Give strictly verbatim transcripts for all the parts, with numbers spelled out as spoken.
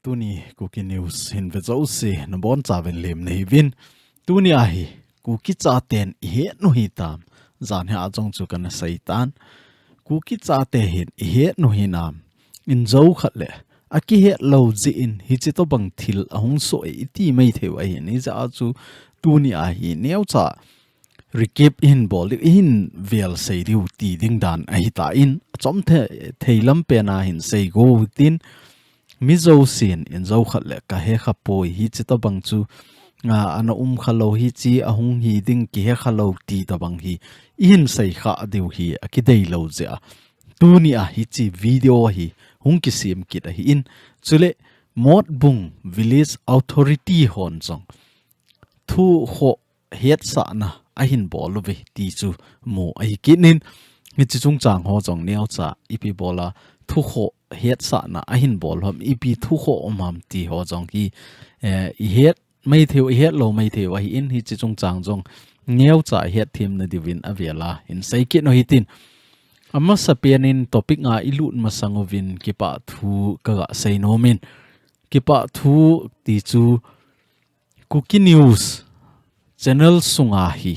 Tuni Kuki News hin ve jouse nabonchauvin lemna hiuvin. Tuni ahi Kuki chaten ihet u hitam. Janhi a jong chu kana seitan. Kuki chate hin ihet u hinam. Injo khat le akihet lou jeh in hiche tobang thil ahung soh e iti maithei u ahin, hijeh a chu tuni ahi neocha recap ihin bol diu, ihin vel sei diu ti ding dan ahitan, achom thei, thei lam pen a hin sei go tin, mi jousen injo khat le kahe khapoi, hiche tobang chu, a, ana um khalou, hiche ahung hi ding kihe khalou ti tobang hi ihin sei kha diu hi akidei lou jeh a. Tuni a hiche video hi hung kisem kit ahin, chule Motbung Village Authority hon jong thu khoh hetsahna ahin bol uve ti chu mu ahi kit in, hiche chungchang ho jong neocha ipi bol a thu khoh hetsahna ahin bol u ham, ipi thu khoh um ham ti ho jong hi, eh, ihet maithei u, ihet lou maithei u ahin, hiche chungchang jong neocha ihet themna diuvin avel a hin sei kit u hitin. Amasapen in topic a ilut masang uvin kipah thu kaga sei nom in, kipah thu ti chu Kuki News channel sunga hi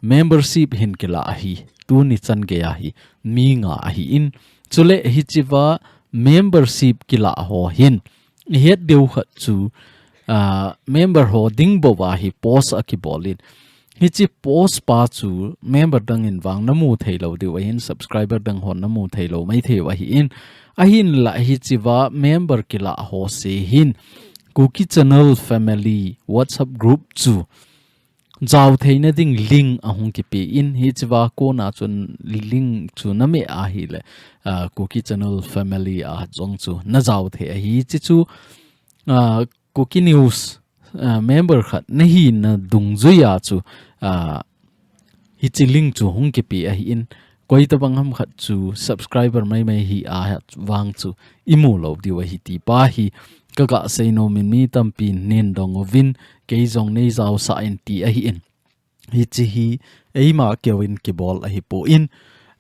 membership hin kilah ahi, tuni chan gei ahi, mi nga ahin, chule hichea membership kilah ho hin ihet diu khat chu, ah, member ho ding bou a hi post akibol in, hiche post pa chu member dang in vang namu thei lou diu ahin, subscriber dang hon namu thei lou maithei u ahin, ahinla hichea member kilah ho se hin Kuki Channel Family WhatsApp group chu jao theina ding link ahung kipe in, hichea kona chun link chu nameh ahile, ah, Kuki Channel Family a jong chu najao thei ahi, hiche chu, ah, Kuki News, ah, member khat nahina dungjuia chu, ah, hiche link chu hung kipe ahin, koi tobang ham khat chu subscriber maimai hi a vang chu imu lou diu ahi ti pa hi kaga sei nom in, mi tampin neidong uvin, kei jong neijaosah in ti ahin. Hiche hi eima keuvin kibol ahipon,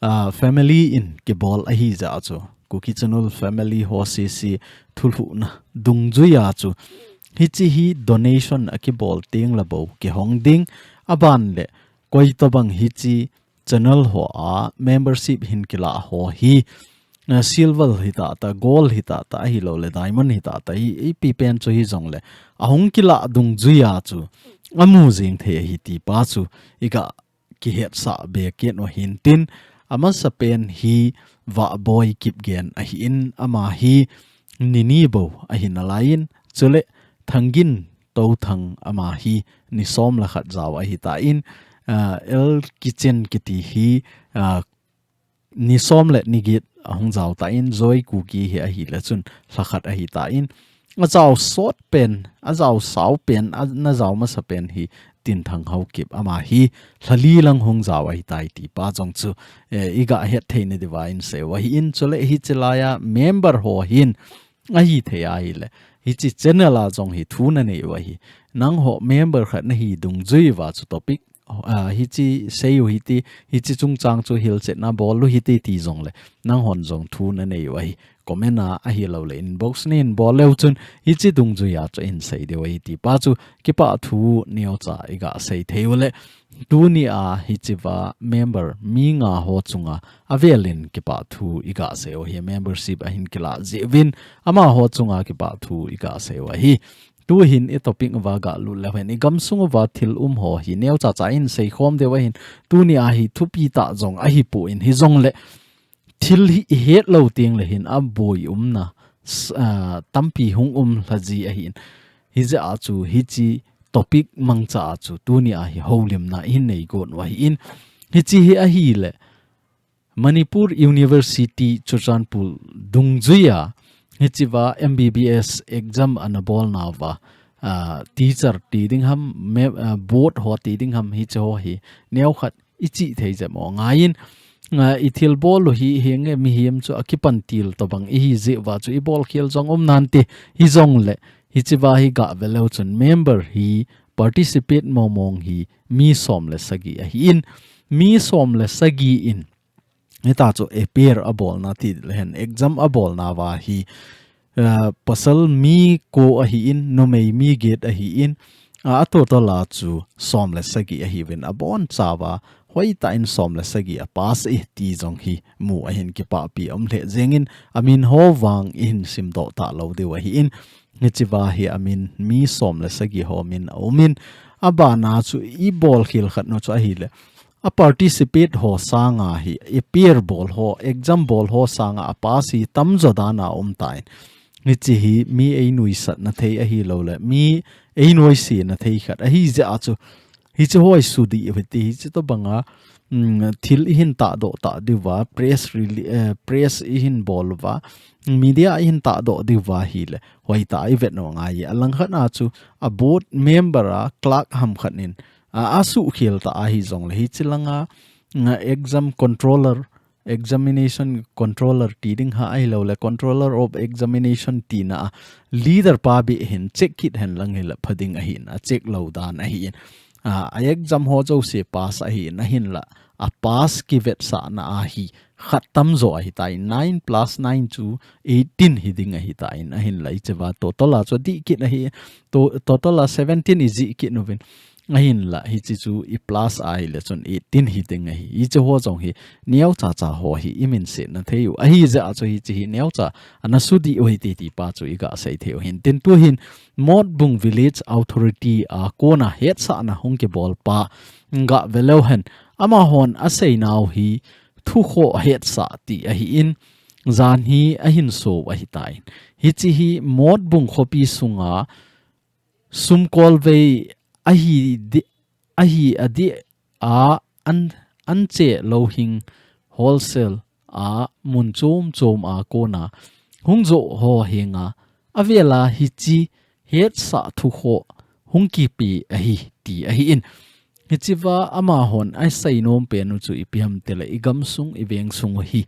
ah, family in kibol ahijeh a chu Kuki Channel Family ho sese thulhuhna dungjuia chu hiche hi donation akibol teng le bou kihong ding, aban le koi tobang hiche channel ho a membership hin kilah ho hi, ah, silver hitata, gold hitata, ahilou le diamond hitata, hi, ipi pen chu hijongle ahung kilah dungjuia chu amu jing thei ahi ti pa chu iga kihetsah be kit u hintin, amasapen hi Vahboi Kipgen ahin, ama hi nini bou ahi nalaiyin, chule Thangin Touthang ama hi ni som le khat jao ahitan, ah, L Kichen kiti hi, ah, ni som le ni get ahung jao tan, Joy Kuki hi ahile chun lha khat ahitan, ajao sot pen, ajao sao pen, ana jao masa pen hi Tinthang Haokip, ama hi lha li lang hung jao ahitai ti pa jong chu, eh, iga het theina diuva in sei u ahin, chule hiche laiya member ho hin ahithei ahile hiche channel a jong hi thu nanei u ahi. Nangho member khat nahi dungjuiya chu topic, ah, hiche sei u hite, hiche chungchang chu hilchetna bol u hite ti jongle nanghon jong thu nanei u ahi. Comment a ahilou le inbox nahin bol leu chun hiche dungjuiya chu in sei diu ahi ti pa chu kipah thu neocha iga sei thei u le, tunia hichea member mi nga ho chunga avelin kipah thu iga sei u ahi, membership ahin kilah jeh uvin amaho chunga kipah thu iga sei u ahi. Tuhin i topic uva galut leu hen, i gamsung uva thil um ho hi neocha cha in seikhom diu ahin, tunia hi thupi tah jong ahipon, hijongle thil hi ihet lou teng le hin aboi umna, s-, ah, tampi hung um lha ji ahin. Hijeh a chu hiche topic mangcha a chu tunia hi houlimna ihin nei got u ahin. Hiche hi ahile Manipur University Churachandpur dungjuiya hichea M B B S exam ana bolna uva, ah, teacher ti ding ham, me-, ah, board ho ti ding ham, hiche ho hi neokhat i chih thei jep u angaiyin, ah, i thil bol u hi henge mihem chu akipan til tobang ihi jeh uva chu i bol khel jong um nante, hijongle hichea hi gah ve leu chun member hi participate mong mong hi mi som le sagi ahin, mi som le sagi in hita chu appear abolna ti le hen exam abolna uva hi uh, pasal mi ko ahi in, numei mi get ahi in, uh, a total a chu som le sagi ahi vin, a bon chava, hoi ta in som le sagi a pass e ti jong hi mu ahin kipapi um le jengin, a min ho vang ihin sim doh ta lo deu ahi in, hichiva hi a min mi som le sagi ho min a um in, a bana chu i bol khel khat nu chu ahi le, a participate ho sanga hi, i peer bol ho, exam bol ho sanga a pass hi tamjo dan a um ta in. Hichi hi mi ei nuisat na thei ahi lo le, mi ei nuisi na thei khat. Ahi jeh a chu, hichi hoi su di hiti, hichi to banga, um, thil ihin ta doh ta diu va, press release, eh, press ihin bol va, media ihin ta doh diu va hi le, hoi ta i vet no ngai. A lang khat na chu, a board member a clerk ham khat nin, a, a su khel ta ahi jong le hichi langa, nga exam controller, examination controller ti ding ha ahi lo le controller of examination ti na a leader pa bi hin check kit hen lang hi la pha ding ahi in a check lo dan ahi in. A, a exam ho jo se pass ahi in ahin la a pass ki vet sa na ahi khat tamjo ahi ta in nine plus nine chu eighteen hi ding ahi ta in ahin la i cheva total a chu di kit ahi to, total a seventeen i ji kit nu vin. Ahin la, hichi chu i plus ahi le chun eighteen hi ding ahi. Hichi ho jong hi, neo cha cha ho hi, i min se na thei u. Ahi jeh a chu hichi hi neo cha, ana su di u hi ti ti pa chu i ga sei thei u hin. Tin tu hin, Motbung Village Authority a kona hetsahna hung kibol pa, ga ve leu hen. Ama hon a sei nau hi, thu kho hetsah ti ahi in, jan hi ahin so ahi ta in. Hichi hi Motbung khopi sunga, sumkol vei ahi di, ahi a di a an, an che lo hing wholesale a mun chom chom a kona hung jo ho henga a vela hichi hetsah thu kho hung kipi ahi ti ahi in. Hichiva ama hon a sei nom pen u chu ipi ham tile i gam sung i veng sung u hi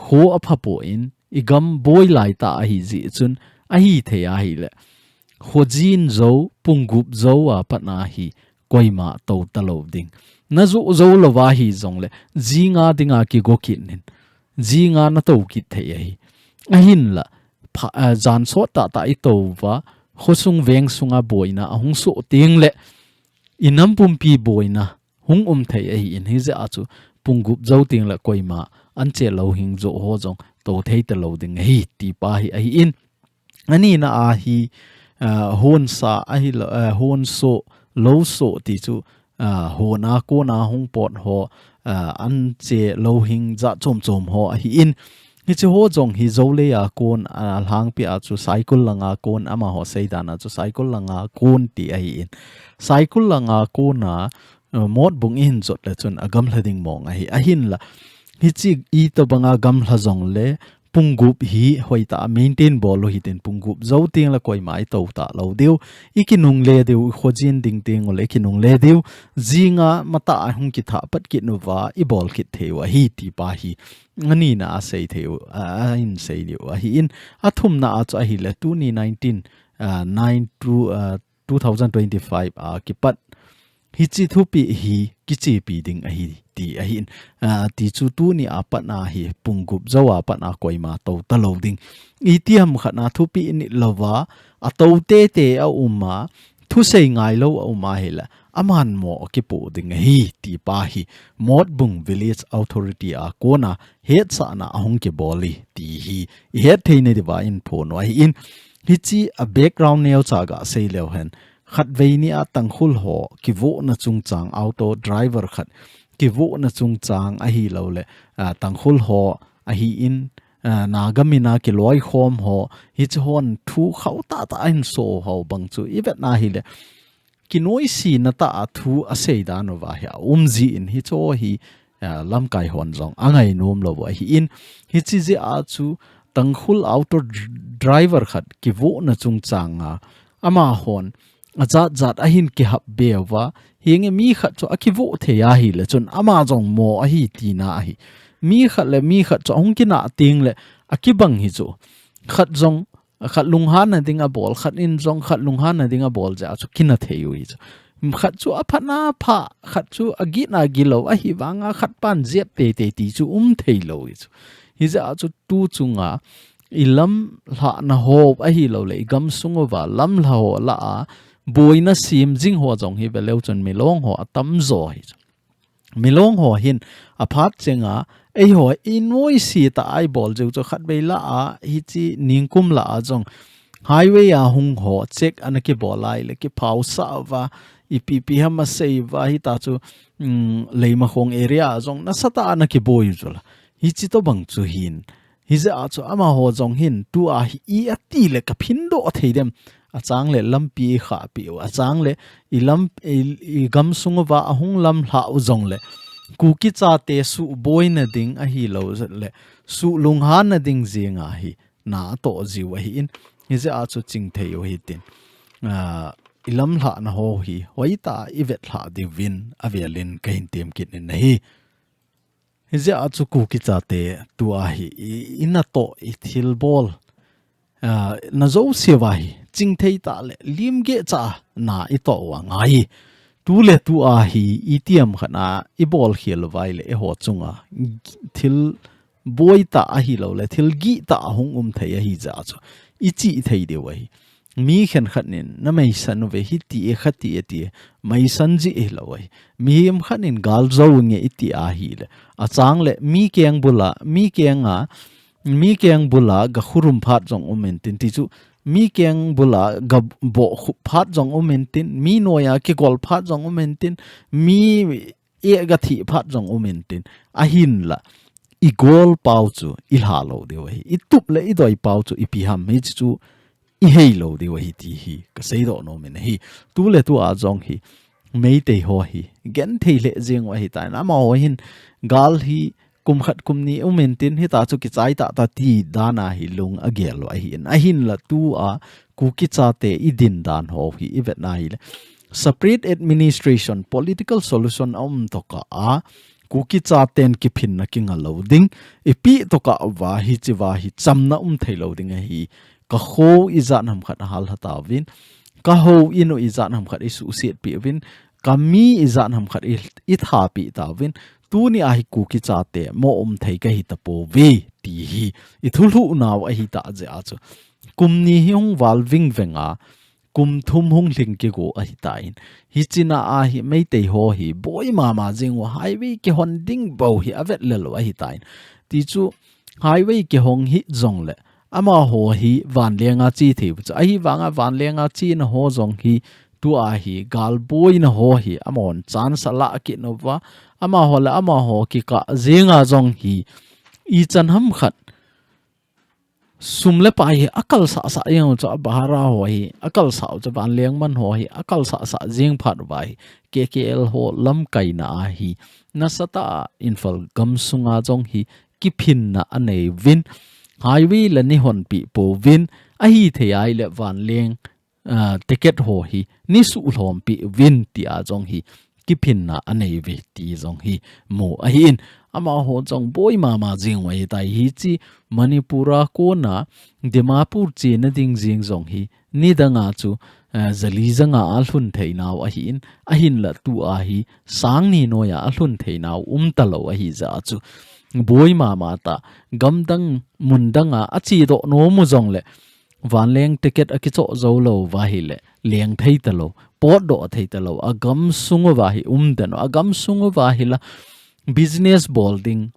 kho a pha po in i gam boi lai ta ahi ji chun ahi thei ahi le. Khojin jo, Pungup jo a pat na hi koima to ta lo ding. Na jo jo lo va hi jong le, jinga dinga ki go kit nin. Jinga na to kit thei ahi. Ahin la, pha, a, jan sot ta ta i to va, khosung veng sunga boina, a hung so ting le, i nam pumpi boina, hung um thei ahi in hi jeh a chu, Pungup jo ting le koima, an che lo hing jo ho jong, to thei ta lo ding ahi, ti pa hi ahi in. Ani na a hi, ah, hon sa ahi lo, ah, hon so, lo so ti chu, ah, hon a kon a hung pot ho, ah, an che lo hing ja chom chom ho ahi in. Hichi ho jong hi jo le a kon, ah, lhangpi a chu Saikul langa kon ama ho sei dan a chu Saikul langa kon ti ahi in. Saikul langa kon a, ah, Motbung i hin jot le chun a gamla ding mong ahi. Ahin la, hichi i to banga gamla jong le, Pungup hi hoi ta maintain bol u hitin Pungup jo ting le koima i to ta lo diu. I kinung le diu, i khojin ding ting u le kinung le diu. Jinga mata a hung kitha pat kit nu va i bol kit thei u ahi ti pa hi. Ani na a sei thei u, a, a in sei diu ahi in. A thum na a chu ahi le tuni nineteen, ah, nine to, ah, two thousand twenty-five a kipat. Hichi thupi hi kichipi ding ahi ti ahi in. Ah, ti chu tuni a pat na hi Pungup jo a pat na koima to ta lo ding. I ti ham khat na thupi ni lo va, a to te te a um a, thu sei ngai lo a um ahi la, a man mo a kipu ding ahi ti pa hi. Motbung Village Authority a kon a hetsahna a hung kibol i ti hi. I het thei ne diva in pho no ahi in. Hichi a background neo cha ga sei leu hen. Khat vei ni a Tangkhul ho, kivohna chungchang auto driver khat, kivohna chungchang ahi lo le, ah, Tangkhul ho ahi in, ah, Naga min a kiloi khom ho, hichi hon thu khau ta ta a hin so ho bang chu i vet na hi le. Kinoisi na ta a thu a sei dan u va hi a um ji in hichi ho hi, ah, lamkai hon jong a ngai nom lo ahi in. Hichi jeh a chu Tangkhul auto dr-, driver khat kivohna chungchang a, ama hon, a jat jat a hin kihap be va, hinge mi khat chu a kivoh thei ahi le chun ama jong mo ahi ti na ahi. Mi khat le mi khat chu a hung kina ting le a kibang hi chu. Khat jong, khat lunghan na ding a bol, khat in jong khat lunghan na ding a bol jeh a chu kina thei u hi chu. Khat chu a phat na pha, khat chu a gih na gih lo, ahi vanga khat pan jep te te ti chu um thei lo hi chu. Hi jeh a chu tu chunga, i lamlhahna ho ahilouleh i gamsung uva lamlha ho lah a boina sem jing ho jong hi veleu chun milong ho atamjo hi chu. Milong ho hin aphat chenga eiho i noise tah a i bol jeh u chu khatvei lah a hiche ningkum lah a jong highway a hung ho check ana kibol ahileh kiphaosah uva ipi ipi ham asei uva hita chu, um, Leimakhong area a jong nasatah a ana kiboi u chu la. Hiche tobang chu hin Hijeh a chu amaho jong hin tua hi i ati le ka phindoh thei dem. Achang le lampi i khahpeh u. Achang le i lam, i, i gamsung uva ahung lamlhah u jong le Kuki chate suhboina ding ahilou le suhlunghanna ding jenga hi na atoh jiu ahin. Hijeh a chu chingthei u hitin. Ah, i lamlhahna ho hi hoitah a i vetlhah diuvin avelin kahin temkit in ahi. Hijeh a chu Kuki chate tua hi i, i natoh i thilbol, ah, na jouse uva hi chingthei tah le limgeh cha na i toh u angai. Tu le tua hi itiham khat a i bolkhel uva ahileh eiho chunga thilboi tah ahilou le thil gih tah ahung um thei ahijeh a chu i chihthei diu ahi. Mi khenkhat nin na meisan uve hiti e khati e ti e, meisan jeh hilou ahi. Mihem khat nin gal jou nge iti ahileh achang le mi keng bula, mi kenga, mi keng bula ga khurum phat jong um intin ti chu, mi keng bula ga bohkhup phat jong um intin, mi noiya kigol phat jong um intin, mi eh ga thih phat jong um intin, ahinla i gol pau chu i lha lou diu ahi. I tup le i doi pau chu ipi ham hiche chu i hei lou diu ahi ti hi ka seidoh nom in ahi. Tu le tua jong hi Meitei ho hi genthei lheh jeng u ahitan. Amaho hin gal hi kum khat kum ni um intin hita chu kichai tah tah ti dan a hi lung agel u ahin. Ahinla tua Kuki chate i din dan ho hi i vet na ahileh separate administration, political solution a um tokah a Kuki chaten kiphinna kinga lou ding, ipi tokah uva hiche uva hi chamna um thei lou ding ahi. Ka kho ijat ham khat ahal lha tauvin, ka hou inu ijat ham khat i suhset peh uvin, ka mi ijat ham khat i, i thapeh tauvin, tuni a hi Kuki chate mo um thei ka hi tapouve ti hi i thulhuh nau ahitah jeh a chu kum ni hi hung val vingveng a, kum thum hung lhing kigo ahitan. Hiche na a hi Meitei ho hi boi mama jeng u highway kihon ding bou hi avet lel u ahitan. Ti chu highway kihong hih jong le amaho hi vanleng a che thei u chu. Ahivanga vanleng a chena ho jong hi tua hi gal boina ho hi amahon chance alah kit uva. Amaho le amaho kikah jenga jong hi ichan ham khat sum le pai hi akalsah sah jeng u chu, a bhara ho hi akalsah u chu, vanleng man ho hi akalsah sah jeng phat uva hi K K L ho lamkaina a hi nasatah a Imphal gamsunga jong hi kiphinna anei uvin, highway la nei honpeh pouvin, ahithei ahileh vanleng ah, ticket ho hi nei suhlhom peh uvin tia jong hi kiphinna anei uve ti jong hi mu ahin. Amaho jong boi mama jeng u ahitai. Hiche Manipur a kona Dimapur chena ding jeng jong hi nidanga chu, ah, jali janga alhun thei nau ahin, ahinla tua hi sang ni noiya alhun thei nau um talou ahijeh a chu boi mama tah. Gamdang mundanga achedoh nom u jong le vanleng ticket akichoh jou lou uva ahileh leng thei talou, potdoh thei talou, agamsung uva hi um den u, agamsung uva hi la business bol ding,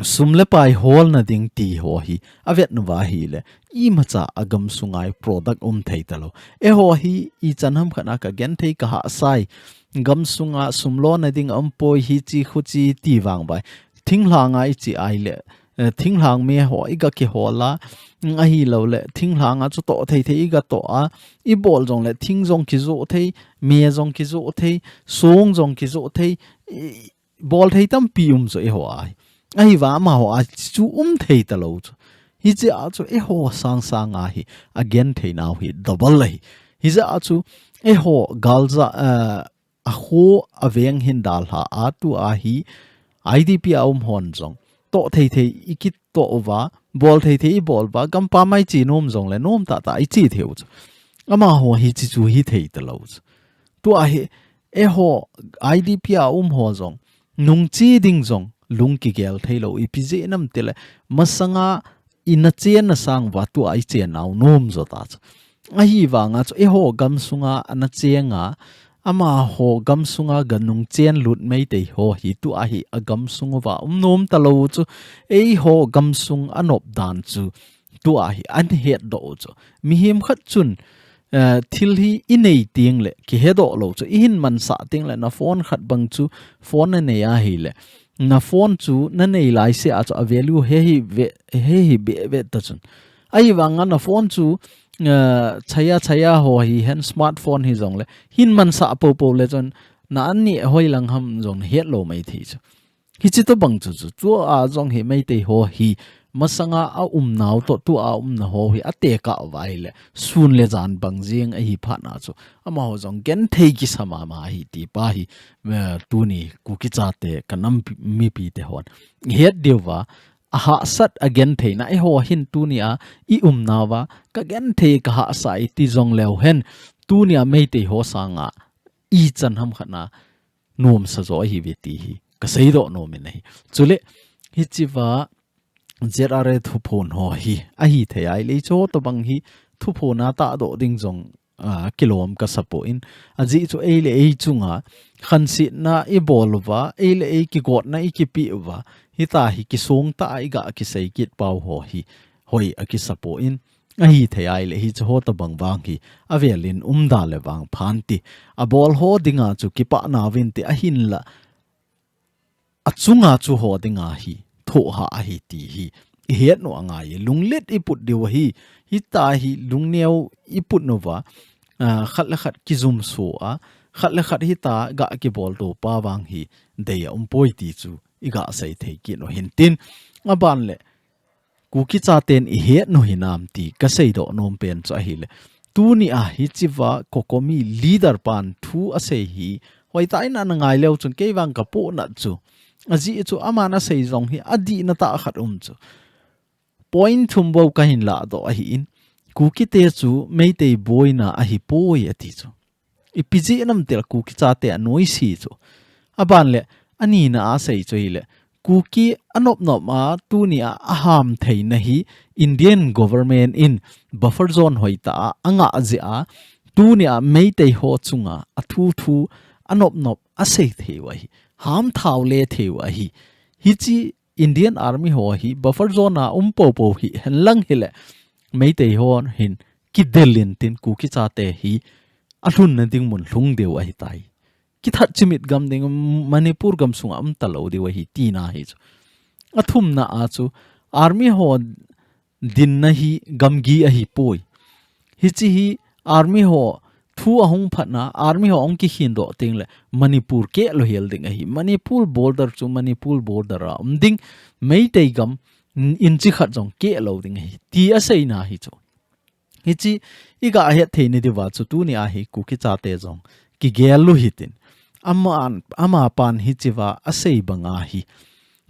sum le pai holna ding ti ho hi avet uva ahileh imacha agamsunga hi product um thei talou. Eiho hi ichan ham khat a ka genthei ka hahsa e, gamsunga sum lona ding aumpoi hiche khuche ti vang uva. Thinglhanga i che ahileh, eh, thinglhang me ho i ga kihol a, mm, ahilouleh, thinglhanga chu toh thei thei i ga toh a, i bol jong le thing jong kijoh thei, me jong kijoh thei, song jong kijoh thei, i, bol thei tampi um chu eiho a. Ahivang amaho a chu um thei talou chu. Hijeh a chu eiho sangsang a hi, agenthei nau hi double ahi. Hijeh a chu eiho galjah, eh, akho aveng hin dalha a tua hi I D P a um hon jong toh thei thei i kitoh uva, bol thei thei i bol uva, gampam a i che nom jong le nom tah tah i che thei u chu. Amaho hiche chu hithei talou chu. Tua hi eiho I D P a um ho jong nungche ding jong lung kigel thei lou, ipi jeh ham itile masanga ina chenna sang uva tua i chennau nom jo ta chu. Ahivanga chu eiho gamsunga ana chenga, amaho gamsunga ganung chenlut Meitei ho hi tua hi agamsung uva um nom talou chu, eiho gamsung anop dan chu tua hi ahin hetdoh u chu. Mihem khat chun, eh, thil hi inei teng le kihedoh lou chu, ihin mansah teng le na phone khat bang chu phone nanei ahile, na phone chu nanei laisea chu a value hehi ve, hehi behbeh ta chun. Ahivanga na phone chu, eh, chaya chaya ho hihen smartphone hijongle hin mansah popo le chun na an neh hoilang ham jong nahet lou mai thei chu. Hichi tobang chu chu, tua jong hi Meitei ho hi masanga aumnau toh tua umna ho hi atekah uva ahile sun le jan bang jeng ahi phat na chu, amaho jong genthei kisa mama ahi ti pa hi, eh, tuni Kuki chate ka nam pi-, mipite hon ihet diu va, ahahsat agentheina, eiho hin tunia i umnauva ka genthei ka hahsa iti jongleu hen, tunia Meitei ho sanga ichan ham khat na nomsa jo ahiuve ti hi ka seidoh nom in ahi. Chule, hichea Z R A thuphon ho hi ahithei ahile, hiche ho tobang hi thuphon a tahdoh ding jong, ah, kilom kasa poi. Ajeh chu ei le ei chunga khansetna ibol uva, ei le ei kigotna ikipeh uva, hitia hi kisongtah a iga kisei kit pau ho hi hoi akisa poi. Ahithei ahile, hiche ho tobang vang hi avel in umda le vangpha inte. Abol ho dinga chu kipah nauvinte, ahinla achunga chu ho dinga hi thohhah ahi ti hi ihet nom angai e. Lunglet iput diu ahi, hitia hi lungneo iput uva, ah, khat le khat kijumso a, khat le khat hitia ga kibol to pa vang hi dei aumpoi ti chu iga seithei kit u hintin. Aban le, Kuki chaten ihet u hinam ti ka seidoh nom pen chu ahile, tunia hichea COCOMI leader pan thu asei hi hoitah in ana ngai leu chun kei vang ka pohnat chu. Ajeh chu aman asei jong hi adihna tah khat um chu. Point thum bou kahin lahdoh ahin, Kukite chu Meitei boina ahipoi ati chu. Ipi jeh ham itile Kuki chate anoise chu. Aban le, anina a asei chu ahile, Kuki anop nop a tunia aham theina hi Indian government in buffer zone hoitah a angah jeh a, tunia Meitei ho chunga athu thu anop nop asei thei u ahi. Ham thau le thei u ahi. Hiche Indian Army ho hi buffer zone a um popo hihen lang hile, Meitei ho hin kidel intin Kuki chate hi alhunna ding mun lhung diu ahitai. Kithat chimit gam ding, Manipur gamsunga um talou diu ahi tina hi chu. Athumna a chu Army ho dinna hi gamgi ahipoi. Hiche hi Army ho thu ahung phatna, Army ho ahung kikhin doh teng le Manipur kehlou hel ding ahi. Manipur border chu Manipur border a um ding, Meitei gam in-, inchi khat jong kehlou ding ahi ti aseina hi chu. Hiche iga het theina diuva chu tunia hi Kuki chate jong kigel u hitin. Aman, amapan hichea asei banga hi,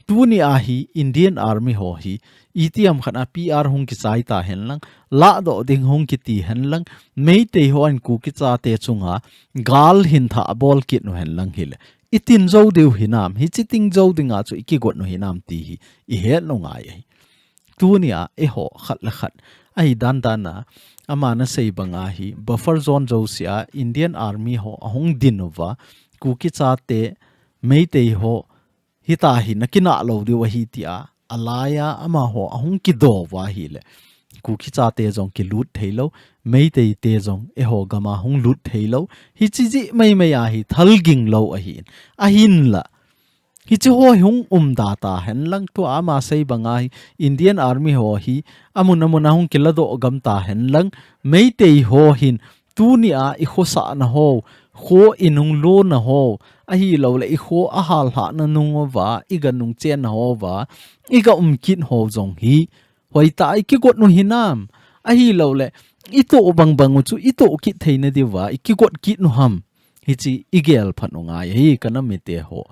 tunia hi Indian Army ho hi itiham khat a P R hung kichai tahen lang, lahdoh ding hung kiti hen lang, Meitei hon Kuki chate chunga gal hin thah abol kit u hen lang hile, itin jou diu hinam, hiche tin jou dinga chu ikigot u hinam ti hi ihet u ngai ahi. Tunia eiho khat le khat ahi dandan a, aman asei banga hi buffer zone jousea Indian Army ho ahung din uva, Kuki chate, Meitei ho hitia hi nakinah lou diu ahi tia, alaiya amaho ahung kido uva ahile, Kuki chate jong kilut theilou, Meitei te jong eiho gama hung lut theilou, hiche jeh maimai a hi thalging lou ahin. Ahinla, hiche ho hi hung umda tahen lang, tua ama sei banga hi Indian Army ho hi amun amun a hung kiladoh gam tahen lang, Meitei ho hin tunia ikhosahna ho, kho inunglona ho, ahilouleh ikho ahalhahna nung uva iga nungchenna ho uva iga um kit ho jong hi hoitah a ikigot u hinam, ahilouleh itoh bangbang u chu itoh kit theina diuva ikigot kit u ham, hiche igel phat u ngai ahi ka nam mite ho.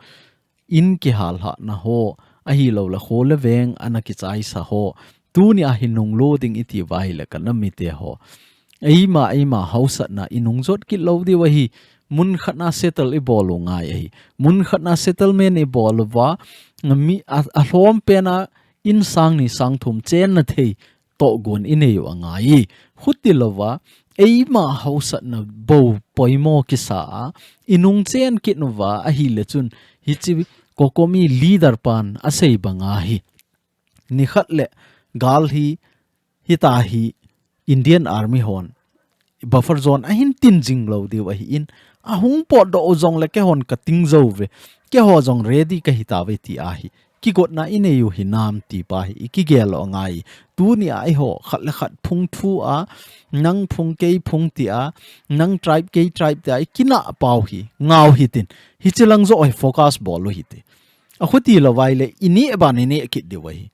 In kihalhahna ho, ahilouleh kho le veng ana kichaisa ho, tunia hi nunglo ding iti uva ahile ka nam mite ho, eima, eima hausatna inungjot kit lou diu ahi. Mun khat na settle ibol u ngai ahi. Mun khat na settlement ibol uva, mi a, alhom pen a in sang ni sang thum chenna thei tohgon i nei u angai. Khuti louva, eima hausatna bou poimo kisa a, i nung chen kit uva ahile chun, hiche COCOMI leader pan asei banga hi, nikhat le gal hi, hita hi Indian Army hon buffer zone ahin tin jing lou diu ahin, ahung potdoh u jongle keihon ka ting jou ve, keiho jong ready kahi tauve ti ahi. Kigotna i nei u hinam ti pa hi i kigel u angai. Tunia eiho khat le khat phung thu a, nang phung kei phung ti a, nang tribe kei tribe ti a, i kinah pau hi ngau hitin. Hiche lang joh hi focus bol u hite. Akhuti louva ahile, i neh ban i neh kit diu ahi.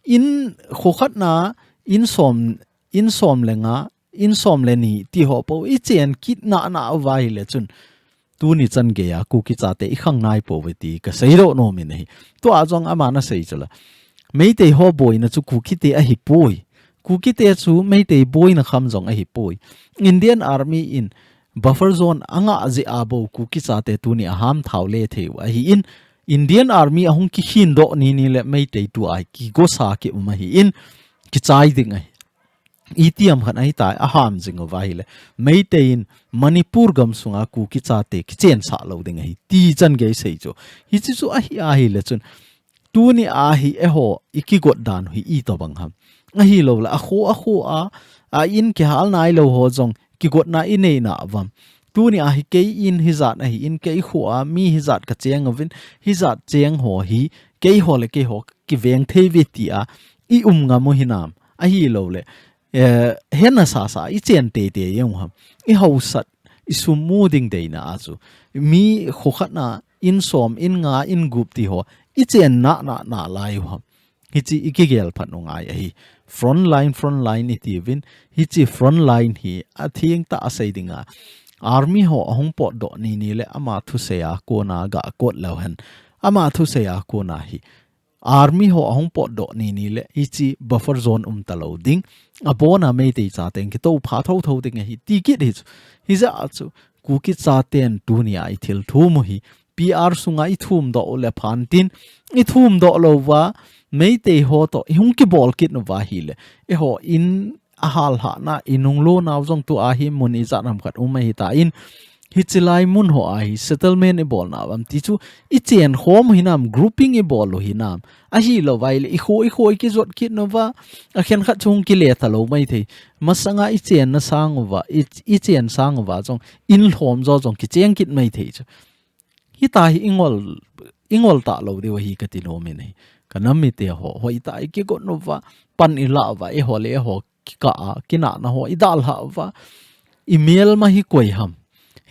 In kho khat na, in som, in som le nga, in som le ni ti ho po i chen kit nana uva ahile chun, tuni chan geiya Kuki chate i khang nai pouve ti ka seidoh nom in ahi. Tua jong aman asei chu la, Meitei ho boina chu Kuki te ahipoi. Kuki te chu Meitei boina kham jong ahipoi. Indian Army in buffer zone anga jeh a bou Kuki chate tunia ham thau le thei u ahin, Indian Army ahung kikhin doh ni ni le Meitei tua kigosa kium ahin, kichai ding ahi. Itiham khat ahitai, aham jing uva ahile, Meitei in Manipur gam sunga Kuki chate kichensah lou ding ahi ti chan gei sei chu. Hiche chu ahi ahile chun, tunia hi eiho i kigot dan u hi itobang ham. Ahilouleh, akho, akho a, a in kihal nailou ho jong kigotna i nei nauvam. Tunia hi kei in hijat ahin, kei kho a mi hijat ka cheng uvin, hijat cheng ho hi, keiho le keiho kiveng thei uve tia i um ngam u hinam. Ahilouleh, eh, hena sasa i chen teitei jeng u ham. I hausat, i sum mu ding deina a chu. Mi kho khat na, in som, in nga, in gup ti ho i chen nana, nalai u ham. Hiche i kigel phat u ngai ahi. Front line, front line i tiuvin, hiche front line hi atheng tah a sei dinga, Army ho ahung potdoh ni ni le ama thusei a kona ga kot leu hen. Ama thusei a kona hi Army ho ahung potdoh ni ni le hiche buffer zone um talou ding. Abona Meitei chaten kitoh pha thotho ding ahi ti kit hi chu. Hijeh a chu Kuki chaten tunia i thil thum u hi P R sunga i thum doh u le phan tin, i thum doh louva, Meitei ho toh i hung kibol kit uva ahile, eiho in ahal hahna, i nung lo nau jong tua hi mun ijat ham khat um ahitan, hiche lai mun ho a hi settlement i bol nauvam ti chu i chen khom u hinam, grouping i bol u hinam. Ahilouva ahile, i kho, i kho i kijot kit uva, akhen khat chu hung kile talou maithei. Masanga i chenna sang uva, i, i chen sang uva jong, in lhom jo jong kicheng kit maithei chu. Hita hi i ngol, i ngol talou diu ahi kati nom in ahi. Ka nam mite ho, hoitah a i kigot uva, pan i la uva, eiho le eiho kikah a, kinahna ho i dalha uva, i melma hi koi ham.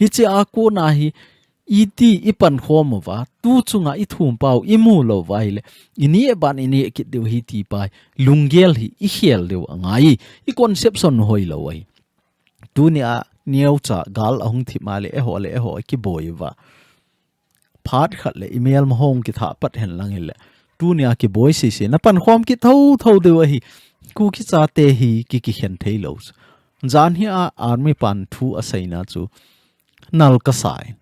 Hiche a kona hi, iti i pankhom uva, tu chunga i thum pau i mu louva ahile, i neh ban i neh kit diu ahi ti pa hi, lunggel hi i khel diu angai, i conception hoilou ahi. Tunia neocha gal ahung thip ma le, eiho le eiho kiboi uva, phat khat le i melma ho hung kithah pat hen lang hile, tunia kiboi sese, na pankhom kit thotho diu ahi. Kuki chate hi ki, kikhen theilou. Jan hi a Army pan thu aseina chu nal kasa in,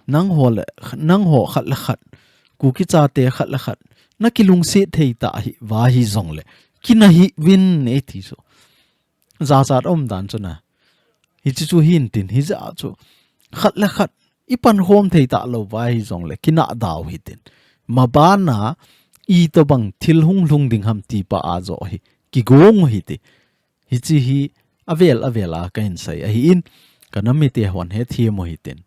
nangho le, nangho khat le khat, Kuki chate khat le khat, na kilungset thei tah hiuva hijongle, kinah hih uvin iti chu. Jachat um dan chu na. Hiche chu hintin, hijeh a chu khat le khat i pankhom thei talouva hijongle, kinah da u hitin. Mabana itobang thil hung lhung ding ham ti pa a joh hi kigong u hite. Hiche hi avel avel a kahin sei ahin, ka nam mite hon hethem u hitin.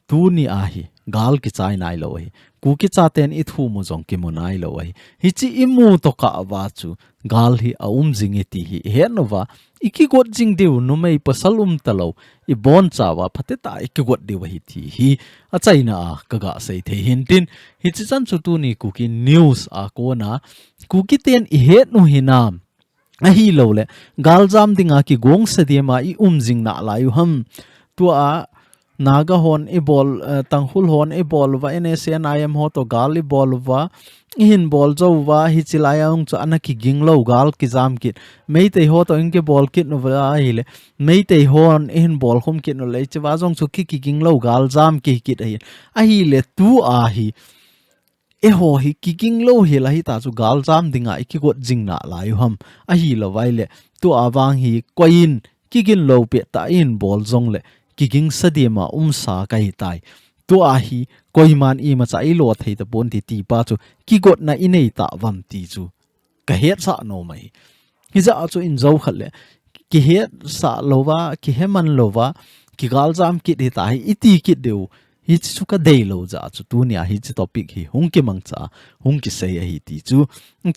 Tunia hi gal kichai nailou ahi. Kuki chaten i thum u jong kimu nailou ahi. Hiche i mu tokah uva chu gal hi aum jing e ti hi i het uva, i kigot jing diu, numei pasal um talou, i bonchauva phatetah a i kigot diu ahi ti hi achaina a kaga sei thei hintin. Hiche chan chu tuni Kuki News a kona Kuki ten i het u hinam, ahilouleh, galjam dinga kigongsa dema i um jing nalai u ham. Tua Naga hon i bol, eh, Tangkhul hon i bol uva, N S C N I M ho toh gal i bol uva, i hin bol jou uva, hiche lai a hung chu ana kiging lou, gal kijam kit. Meitei ho toh i kibol kit uva ahile, Meitei hon i hin bol khum kit uleh, hichea jong chu ki, kiging lou, galjam kikit ahi. Ahile tua hi Eiho hi kiging lou hel ahi ta chu galjam dinga i kigot jing nalai u ham. Ahilou vai le, tua vang hi koi in kigin lou pet ta in bol jong le, kiging sa dima um sa ka hi tai. Tua hi koiman imacha i lo thei ta pon ti ti pa chu kigotna i nei ta vam ti chu ka hetsah nom ahi. Hijeh a chu in jo khat le, kihetsah louva, kiheman louva, kigaljam kit hi ta hi, i ti kit diu, hichu ka dei lou jeh a chu tunia hichi topic hi hung kimangcha, hung kisei ahi ti chu.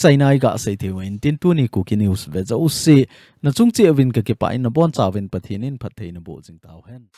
Chaina i ga sei thei u in tin tuni Kuki News ve jouse, na chung cheh uvin ka kipah in na boncha uvin Pathen in phattheina boh jing tau hen.